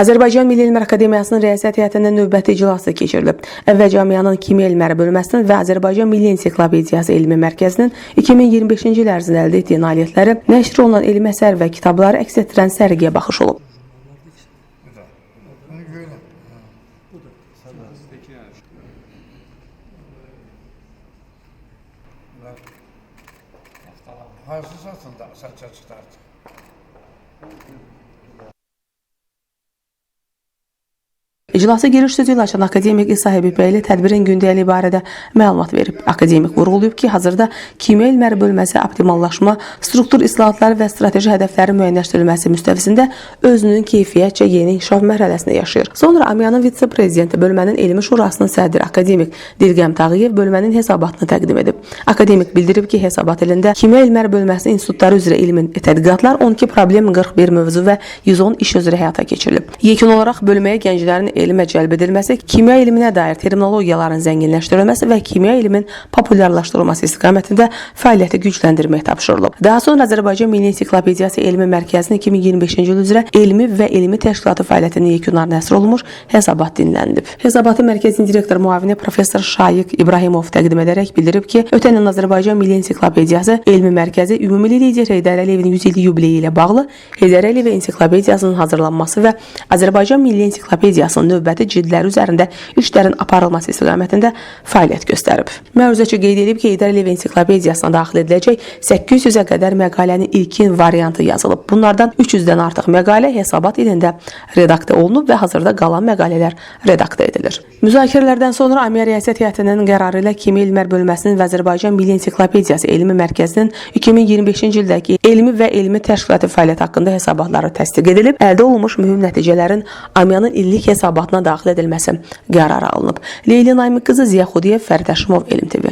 Azərbaycan Milli Elmlər Akademiyasının Rəyasət Heyətinin növbəti iclası keçirilib. Əvvəlcə AMİA-nın Kimya Elmləri bölməsinin və Azərbaycan Milli Ensiklopediyası Elmi Mərkəzinin 2025-ci il ərzində əldə etdiyi nailiyyətləri, nəşr olunan elmi əsər və kitabları əks etdirən sərgiyə baxış olub. Bunu görün. Hansı satında saça çıxartdı? İclasa giriş sözü ilə açan akademik İsa Həbibbəyli tədbirin gündəliyi barədə məlumat verib. Akademik vurğulayıb ki, hazırda kimya elmləri bölməsi optimallaşma, struktur islahatları və strateji hədəflərin müəyyənləşdirilməsi müstəvisində özünün keyfiyyətcə yeni inkişaf mərhələsində yaşayır. Sonra AMİA-nın vitse-prezidenti, bölmənin elmi şurasının sədri akademik Dilqəm Tağıyev bölmənin hesabatını təqdim edib. Akademik bildirib ki, hesabat ilində kimya elmləri bölməsinin institutları üzrə elmi tədqiqatlar 12 problem, 41 mövzu və 110 iş üzrə həyata keçirilib. Yekun olaraq bölməyə gənclərin elmə cəlb edilməsi, kimya elminə dair terminologiyaların zənginləşdirilməsi və kimya elminin populyarlaşdırılması istiqamətində fəaliyyəti gücləndirmək tapşırılıb. Daha sonra Azərbaycan Milli Ensiklopediyası Elmi Mərkəzinin 2025-ci il üzrə elmi və elmi təşkilatı fəaliyyətinin yekunlarına həsr olunmuş hesabat dinlənilib. Hesabatı mərkəzin direktor müavini professor Şaiq İbrahimov təqdim edərək bildirib ki, ötən il Azərbaycan Milli Ensiklopediyası Elmi Mərkəzi ümumilli lider Heydər Əliyevin 100 illik yubileyi ilə bağlı Heydər Əliyev Ensiklopediyasının hazırlanması və Azərbaycan Milli Ensiklopediyasının növbəti cildləri üzərində işlərin aparılması istiqamətində fəaliyyət göstərib. Məruzəçi qeyd edib ki, Heydər Əliyev Ensiklopediyasına daxil ediləcək 800-ə qədər məqalənin ilkin variantı yazılıb. Bunlardan 300-dən artıq məqalə hesabat ilində redaktə olunub və hazırda qalan məqalələr redaktə edilir. Müzakirələrdən sonra AMİA Rəyasət Heyətinin qərarı ilə Kimya Elmlər Bölməsinin və Azərbaycan Milli Ensiklopediyası Elmi Mərkəzinin 2025-ci ildəki elmi və elmi təşkilatı fəaliyyəti haqqında hesabatları təsdiq edilib, əldə olunmuş mühüm nəticələrin AMİA-nın illik hesabatına daxil edilməsi qərarı alınıb. Leyli Namiq qızı, Ziya Xudiyev, Fərid Həşimov, Elm TV.